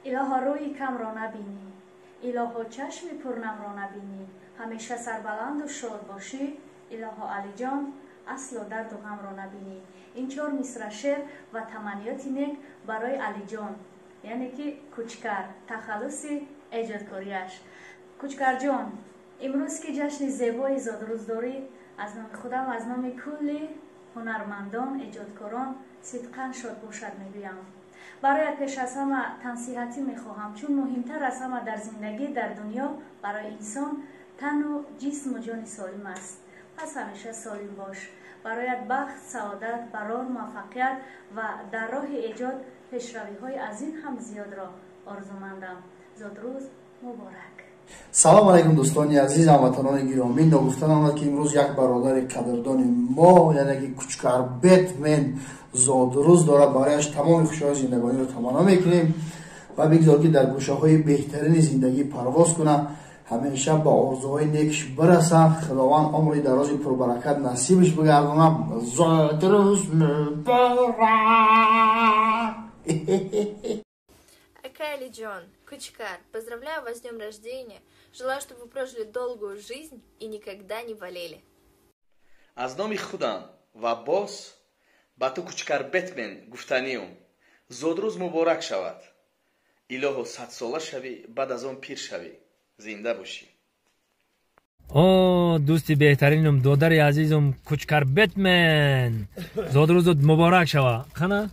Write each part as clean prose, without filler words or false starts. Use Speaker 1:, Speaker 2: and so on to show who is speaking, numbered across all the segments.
Speaker 1: Илоҳо, рӯи камро набинӣ, илоҳо, чашми пурнамро набинӣ, ҳамеша сарбаланду шод бошӣ, илоҳо, Алиҷон, асло дарду ғамро набинӣ. Ин чор мисра шеър ва таманниёти нек барои Алиҷон, яъне ки Кучкар, тахаллуси эҷодкориаш. Кучкарҷон, имрӯз ки ҷашни зебои зодрӯз дорӣ, аз номи худам, аз номи кулли ҳунармандон, эҷодкорон сидқан шод бошад мегӯям. Бароят пеш аз ҳама тансиҳатӣ мехоҳам, чун муҳимтар аз ҳама дар зиндагӣ, дар дунё барои инсон тану ҷисму ҷони солим аст. Пас ҳамеша солим бош. Бароят бахт, саодат, барор, муваффақият ва дар роҳи эҷод пешравиҳои аз ин ҳам зиёдро орзумандам. Зодрӯз муборак.
Speaker 2: Салом алайкум, дӯстони азиз, ҳамватанони гиромӣ. Ногуфта намонад, ки имрӯз як бародари қадрдони мо, яъне ки Кучкар Бетмен, зодрӯз дорад. Барояш тамоми хушҳои зиндагониро таманно мекунем ва бигзор, ки дар гӯшаҳои беҳтарини зиндагӣ парвоз кунад, ҳамеша ба орзуҳои некш бирасад. Худованд умри дарози пурбаракат насибаш бигардонад. Зодрӯз муборак!
Speaker 3: Акай Алиджон, Кучкар, поздравляю вас с днем рождения. Желаю, чтобы вы прожили долгую жизнь и никогда не болели.
Speaker 4: Аз номи худам ва боз ба ту, Кучкар Бетмен, гуфтаниюм: зодрӯз муборак шавад. Илоҳо, 100сола шавӣ, баъд аз он пир шавӣ, зинда бошӣ.
Speaker 5: О, дӯсти беҳтаринум, додари азизум Кучкар Бетмен, зодрӯзот муборак шава. Қана.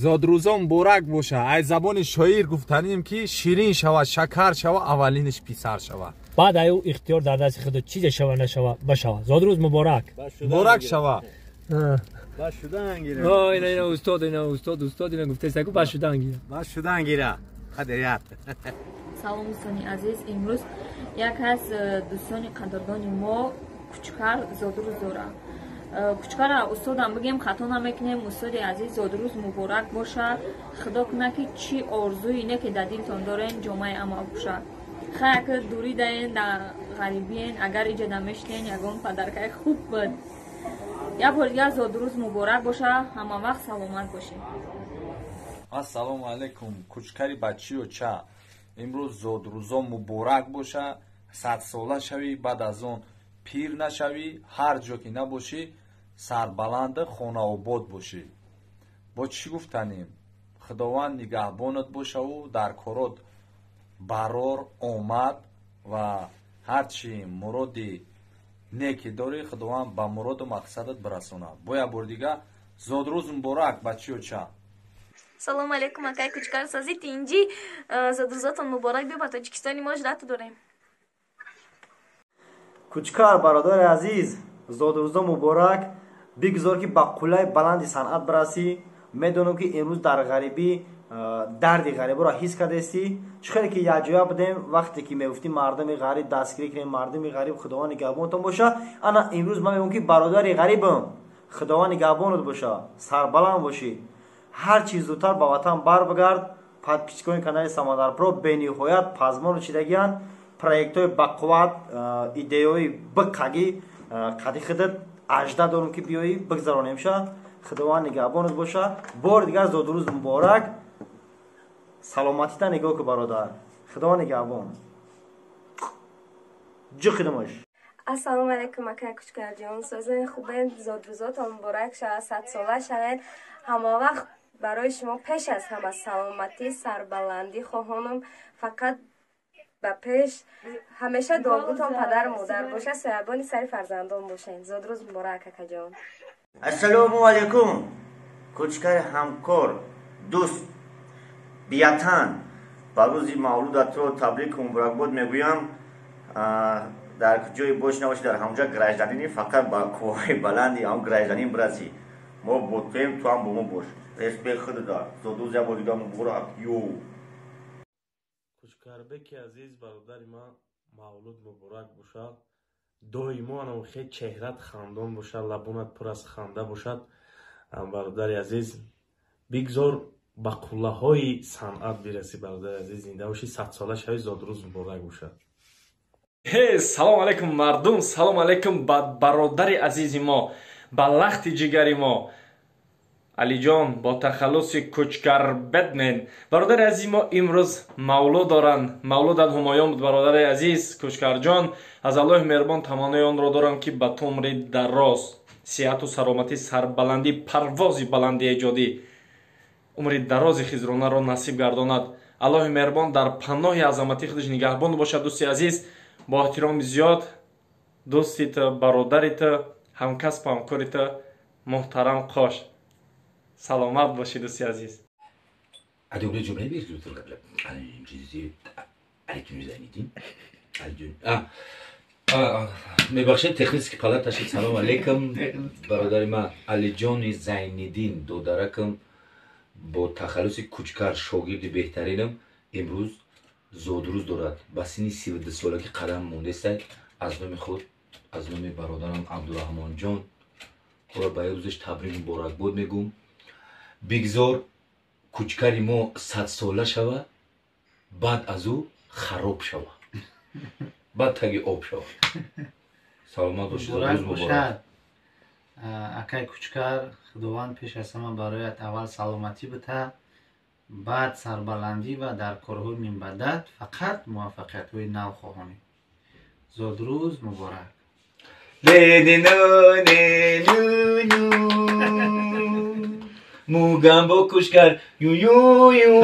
Speaker 6: Зодрӯзо муборак боша. Ай забони шоир гуфтанем, ки ширин шава, шакар шава, аввалинаш писар шава.
Speaker 5: Баъд аю ихтиёр дар дасти худо, чизе шава, нашава, башава. Зодрӯз муборак.
Speaker 6: Муборак шава.
Speaker 7: Ба шудан гира.
Speaker 5: О, ина, ина устод, ина устод, устод ина гуфтеста ку, ба шудан гира.
Speaker 7: Ба шудан гира, қадрият.
Speaker 3: Салом, дӯстони азиз. Имрӯз як аз дӯстони қадрдони мо, Кучкар, зодрӯз дорад. Кучкара устодам бигем, хато намекунем. Устоди азиз, зодрӯз муборак бошад. Худо кунад, ки чӣ орзуи не ки дар дилтон дорен, ҷомаи амал пӯшад. Хай, ак дурӣ даен, дар ғарибиен, агар иҷода мешинен, ягон подарка и хуб буд. Як бор дигар зодрӯз муборак боша, ҳама вақт саломат бошед.
Speaker 6: Ассалому алайкум, Кучкари бачиё ча. Имрӯз зодрӯзо муборак боша. 100сола шавӣ, баъд аз он пир нашавӣ, ҳар ҷо ки набошӣ, сарбаланду хонаобод бошӣ. Бо чӣ гуфтанем, Худованд нигаҳбонат бошаву дар корот барор омад ва ҳарчи муроди неке дорӣ, Худованд ба муроду мақсадат бирасонад. Бо як бори дига зодрӯз муборак, бачиё ча.
Speaker 3: Салому алейкум, акай Кучкар, сози, тинҷӣ? Зодрӯзотон муборак. Биё ба Тоҷикистони мо, ждать дорем.
Speaker 8: Кучкар, бародари азиз, зодрӯзо муборак. Бигзор, ки ба қуллаи баланди санъат бирасӣ. Медонам, ки имрӯз дар ғарибӣ дарди ғариборо ҳис кардастӣ. Чӣ хеле ки якҷоя будем, вақте ки мегуфтӣ мардуми ғариб дастгирӣ кунем, мардуми ғариб, Худованд нигаҳбонатон боша. Ана имрӯз ман мегӯям, ки бародари ғарибам, Худованд нигаҳбонат боша, сарбаланд бошӣ. Ҳар чи зудтар ба ватан барбигард. Подписчик они канали Самандарпро бениҳоят пазмону чидагиянд. Проектҳои бақувват, идеяҳои биқагӣ қади худат ажда дорум, ки биёӣ бигзаронемша. Худованд нигаҳбонат боша. Бори дигар зодрӯз муборак. Саломатита нигоҳ ку, бародар. Худованд нигаҳбон, ҷиқидимош.
Speaker 9: Ассалому алайкум, акай Кучкарҷон, созен, хубен? Зодрӯзотон муборак шавад, 100сола шавед. Ҳама вақт барои шумо пеш аз ҳама саломатӣ, сарбаландӣ хоҳонам. Фақат ба пеш, ҳамеша дуогӯтон падару модар боша, соябони сари фарзандон бошед. Зодрӯз муборак, акаҷон.
Speaker 10: Ассалому алайкум, Кучкари ҳамкор, дӯст, биятан, ба рӯзи мавлудатро табрику муборакбод мегӯям. Дар ҷое бош набошӣ, дар ҳамонҷа гражданини, фақат ба кӯҳҳои баланди ҳам гражданин бирасӣ. Мо бо туем, ту ҳам бо мо бош. Респект худуда. Зодрӯз як бор дига муборак, ё.
Speaker 11: Кучкарбеки азиз, бародари ман, мавлуд муборак бошад. Доимо анам хел чеҳрат хандон бошад, лабонат пур аз ханда бошад. Бародари азиз, бигзор ба қуллаҳои санъат бирасӣ. Бародари азиз, зинда бошӣ, 100сола шавӣ. Зодрӯз муборак бошад.
Speaker 4: Ҳе, салом алейкум, мардум, салом алейкум ба бародари азизи мо, ба лахти ҷигари мо.
Speaker 12: Алиҷон бо тахаллуси Кучкар Бэтмен. Бародари азиз мо имрӯз мавлуд доранд. Мавлудат ҳумоён буд, бародари азиз Кучкарҷон. Аз Аллоҳи меҳрубон таманнои онро дорам, ки ба ту умри дароз, сиҳату саломатӣ, сарбаландӣ, парвози баланди эҷодӣ, умри дарози хизронаро насиб гардонад. Аллоҳи меҳрубон дар паноҳи азамати худаш нигаҳбон бошад. Дӯсти азиз, бо эҳтироми зиёд дӯсти ту, бародари ту, ҳамкасбу ҳамкори ту муҳтарам Қош. Саломат бошӣ, дӯсти азиз.
Speaker 13: Мебахшед, технически палата шид. Салом алейкум, бародари ман Алиҷони Зайниддин, додаракам бо тахаллуси Кучкар, шогирди беҳтаринам, имрӯз зодрӯз дорад. Ба синни 32 солагӣ қадам мондестай. Аз номи худ, аз номи бародарам Абдураҳмонҷон ӯро ба рӯзаш табрик муборакбод мегӯм. Бигзор Кучкари мо 100сола шава, баъд аз ӯ хароб шава, баъд таги об шава. Саломат бошед.
Speaker 14: Муборак бошад, акай Кучкар. Худованд пеш аз ҳама бароят аввал саломатӣ бита, баъд сарбаландӣ ва дар корҳои минбаъдат фақат муваффақиятҳои нав хоҳонем. Зодрӯз муборак.
Speaker 13: Ленину, не, ну, Мугамбо Кучкар, ю ю ю.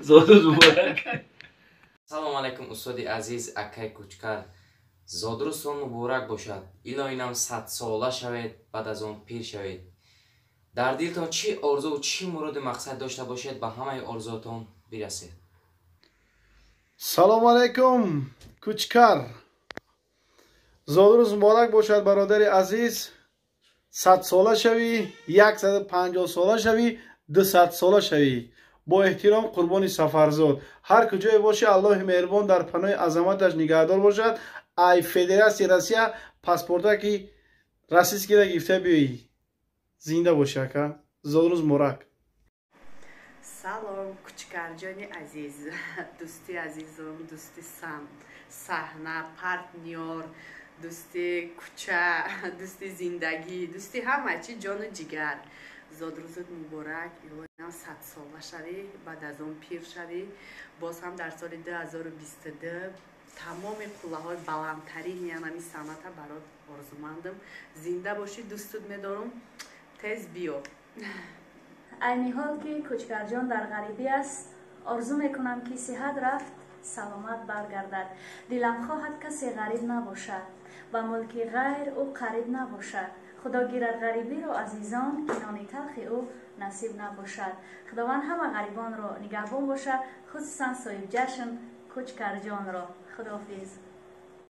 Speaker 13: Зодрӯз муборак.
Speaker 15: Салому алайкум, устоди азиз, акай Кучкар. Зодрӯзтон муборак бошад. Илоҳинам 100сола шавед, баъд аз он пир шавед. Дар дилтон чӣ орзуву чӣ муроду мақсад дошта бошед, ба ҳамаи орзуотон бирасед.
Speaker 16: Салому алайкум, Кучкар. Зодрӯз муборак бошад, бародари азиз. 100сола шавӣ, 150сола шавӣ, 200сола шавӣ. Бо эҳтиром, Қурбони Сафарзод. Ҳар куҷое бошӣ, Аллоҳи меҳрубон дар паноҳи азаматаш нигаҳдор бошад. Ай Федератсияи Россия паспортаки российскийра гирифта биёӣ. Зинда бошӣ, ака. Зодрӯз муборак.
Speaker 17: Салом, Кучкарҷони азиз, дӯсти азизум, дӯсти сам саҳна, партнёр, дӯсти кӯча, дӯсти зиндагӣ, дӯсти ҳама чи, ҷону ҷигар. Зодрӯзат муборак. Илоҳинам 100сола шавӣ, баъд аз он пир шавӣ. Боз ҳам дар соли 2022 тамоми қуллаҳои баландтарини ҳамин санъата барот орзумандам. Зинда бошӣ, дӯстут медорум, тез биё.
Speaker 1: Айни ҳол ки Кучкарҷон дар ғарибӣ аст, орзу мекунам, ки сиҳат рафт, саломат баргардад. Дилам хоҳад, касе ғариб набошад, ба мулки ғайр ӯ қариб набошад. Худо гирад ғарибиро, азизон, ки нони талхи ӯ насиб набошад. Худованд ҳама ғарибонро нигаҳбон бошад, хусусан соҳибҷашн Кучкарҷонро. Худоҳофиз.